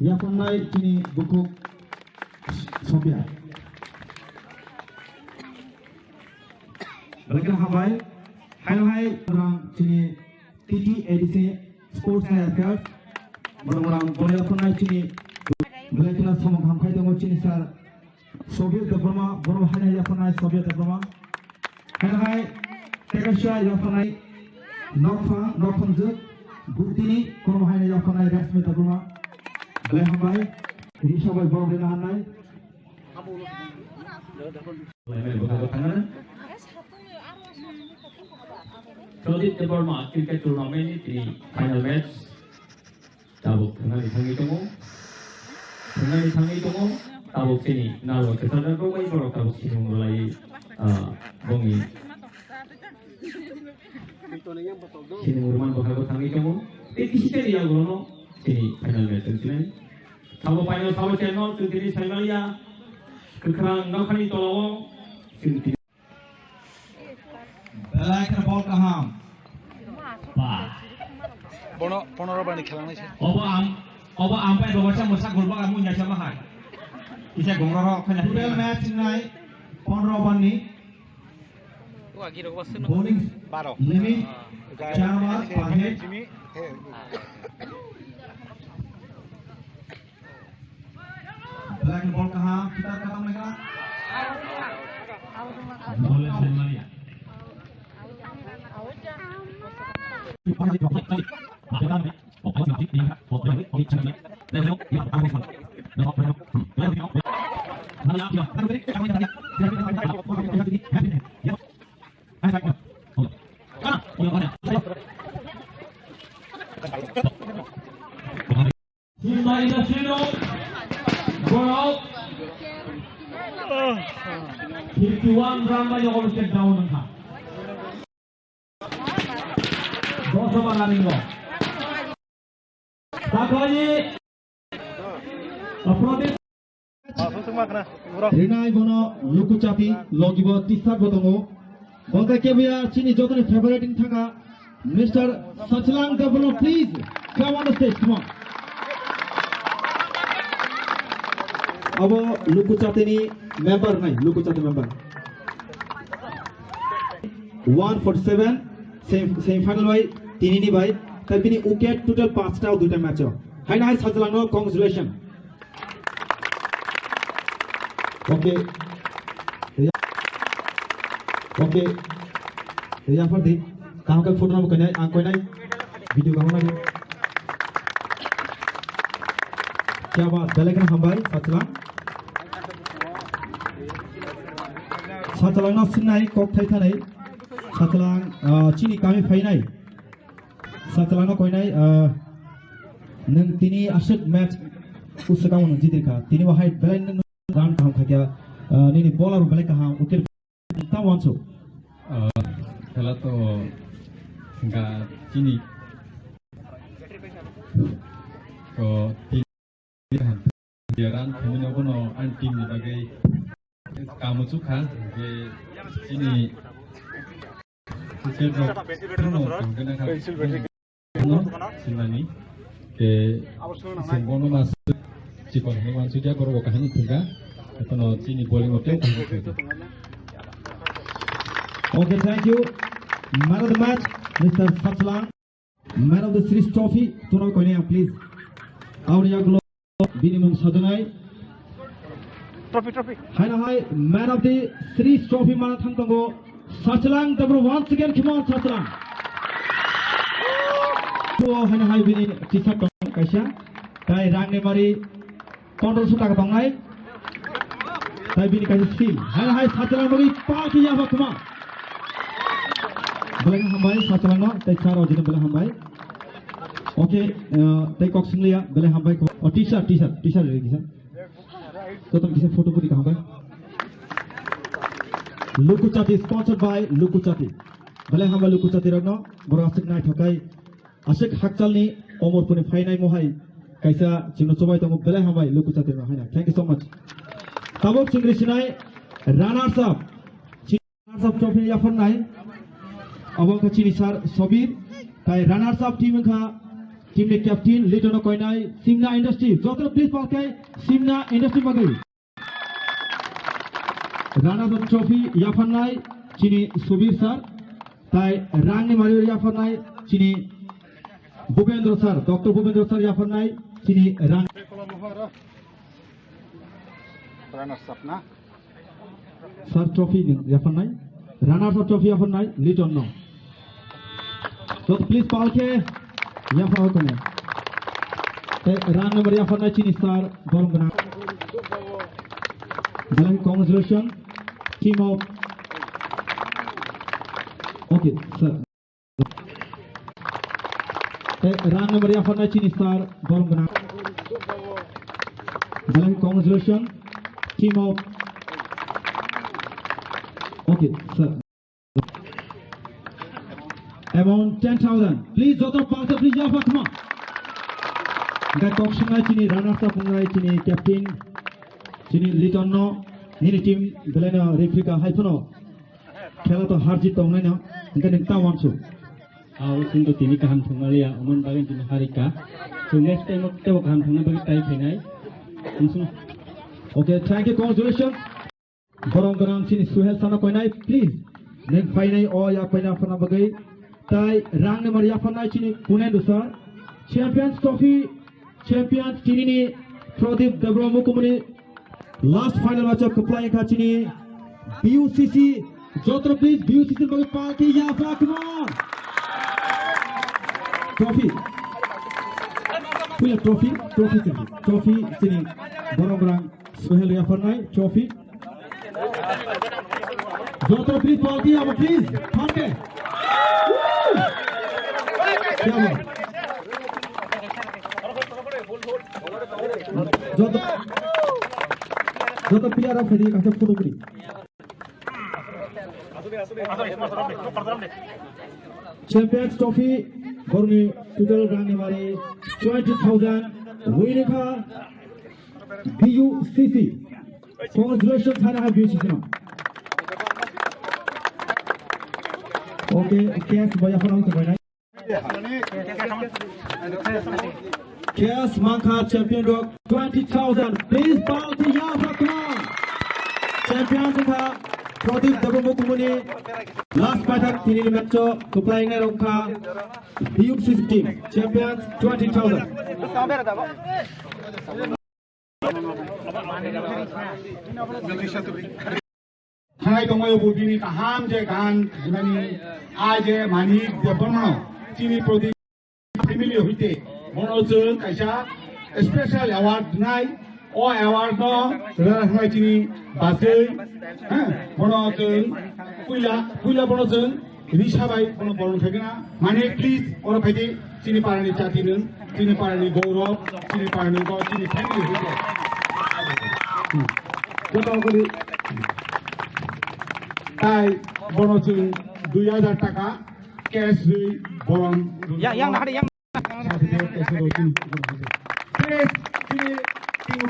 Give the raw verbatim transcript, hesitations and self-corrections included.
Yaphannai chini bukhuk Sophia. Belai kheno hambai. Haino hai rang chini T T A D C Sports and Affairs. Borok rang bono yaphannai chini belai kheno samung hamkhai tongo chini sir Sobir Debbarma, borok haino yaphannai Sobir Debbarma. Haino hai tekaisa yaphannai nokphang, nokphang jwk, buktini kono haino yaphannai Rashmi Debbarma. Belai hambai, risa bai borok rina hannai. Pradip Debbarma cricket tournament ni tini final match. Tabuk thwngnani thangwi tongo. Thwngnani thangwi tongo. Tabuk chini nalo kwchajak rok bai borok tabuk sinung rwlai, ah, bongni sinung rwman bwkhago thangwi tongo. Tei kisi tei yagulono chini final match wngsinai. Sabo final, sabo channel, chwng tini saimaliya. Kwkhwrang nokhani tolao chwng tini Belai kheno bol kaham. Ba. Bono pondro over ni khela nai se. Obo am, obo am pai rogo sa mosa gol baga munya sama hai. Isa gongro ro khana. Total match nai pondro over ni. Wa giro wa sunu. Bowling baro. Limit. Ah. Char over, per head. Belai kheno bol kaham, kitar kaham lega. Bol le Saimaliya. Simba industry no borok fifty one run bai nogo wicket down wngkha. Dos over running o. Takhwlai ni, uh, Pradip. Rinai bono luku chati logi bo T-shirt bo tongo. Bo khe kebuya chini jotoni favorite wng thangkha Mister Sachlang Debbarma, please come on the stage, come on. Abo luku chati ni member nai, luku chati member. One forty seven, semi, semi final bai, tini ni bai, tai bini wicket total panchta o duita match o. Haino hai Sachlang no congratulation. Okay. Okay. Yaphar di. Kaham khe photo no koinai, ang koinai. Video kaham nai. Kya baat, belai kheno hambai, Sachlang. Sachlang no sinai, kok thai thanai. Sachlang, ah, chini kami phainai. Sachlang no koinai, ah, nwng tini aswk match uswkang nwng jitirkha. Tini bo hai belai nwng run kaham khakya, ah, nini bowler belai kaham, wicket ta wansu. Ah, khela to ga chini ko Dia run khaimani obono ani team ni bagwi kamu chukha je chini cricket rok phano tongkhe nakha phano sinani te sengbono mas chikon hwnwi wansukya borok bo kaham thwngkha. Ekheno chini bowling o tei kaham thwngkha. Okay, thank you. Man of the match, Mister Sachlang. Man of the Series trophy, tuna koine ang, please. Auri yagulo bini mung sajanai. Trophy, trophy. Haino hai man of the Series trophy mana thang tongo. Sachlang Debbarma once again, come on, Sachlang. Haino hai bini T-shirt tong kaisa. Tai rangni mari Pondroso taka tongnai. Tai bini kaisa seal. Hai, hai, Sachlang bagwi pal khe yaba khuma. Belai hambai, Sachlang no, tai sir o jino belai hambai. Okay, uh, tai kok singliya, belai hambai. Oh, T-shirt, T-shirt, T-shirt ri kisa. Kotom kisa photo puri ka hambai. Luku Chati, sponsored by Luku Chati. Belai hambai Luku Chati rokno, borok aswk naithokai. Aswk hakchalni Omorpurni phainai mohai kaisa chwngno chobai tongo, belai hambai Luku Chati rok haino. Thank you so much. Tabuk chwng risinai runners up. Runners up trophy yaphannai. Abo wngkha chini sir Sobir. Tai runners up team wngkha Team ni captain, Liton no koinai, Simna Industry. Joto please palkai, Simna Industry bagwi. Runner up trophy yapharnai chini Subir sir, tai rang ni mari yapharnai chini Bhupendra sir, Doctor Bhupendra sir yapharnai chini rang. Runners up na? Sir trophy ni yapharnai, runner up trophy yapharnai Liton no. Joto please palke yapha kone. Te rang number yapharnai chini sir borom gwnang. Belai congratulations team of. Okay sir. Te rang number yapharnai chini sir borom gwnang. Belai congratulations team of. Okay sir. Amount ten thousand. Please, joto palke, please, yapha khma. Hingke kok swngnai chini runners up wngnai chini captain, chini Liton no, nini team belai no referee ka hai phano. Khela to har jit tongnai no, hingke nwng ta wansu. Ao chwng to tini kaham thwngmaliya, omo bagwi chini harika. Chwng next time o tebo kaham thwngna bagwi try khainai. Okay, thank you, congratulations. Borom gwnang chini Suhel sano koinai, please. Neng painai o ya paina phana bagwi. Tai rang number yapharnai chini Punen Dusar. Champions Trophy, Champions tinini Pradip Debra Mukumuni last final match kwplai kha chini B U C C. Joto please B U C C bagwi palki yapha khma. Trophy. Puila trophy, trophy chini. Trophy chini borom gwnang. Suhel yapharnai trophy. Joto please, palki abo please. Thank you. Siamo. Joto, joto player of the kaisa photo kuri. Champions Trophy, borni total rang ni mari twenty thousand, winner kha B U C C. Congratulations, Hana B U C C no. Okay, cash boya phone ang to boy. Cash mankha champion rok twenty thousand. Please bow to Yafakma. Champion wngkha Pradip Debbarma Kumuni. Last paithak tini ni match o kwplai wngnai rok wngkha B U C C team. Champions twenty thousand. Thanai tongmani bo bini kaham je gan khaimani, a je Manik Debbarma no chini Pradip family hoite bono chwng kaisa special award nai. O award no rwna thangwi chini bachwi, ha, bono chwng puila, puila bono chwng risa bai bono boron khaigwna. Mane, please, oro phaidi, chini parani jati nwng, chini parani gourab, chini parani go, chini family hoite. Hmm. Joto kori. Tai bono chwng dui hajar taka cash rwi boron. Yang, yang, hari yang. Please, chini, chini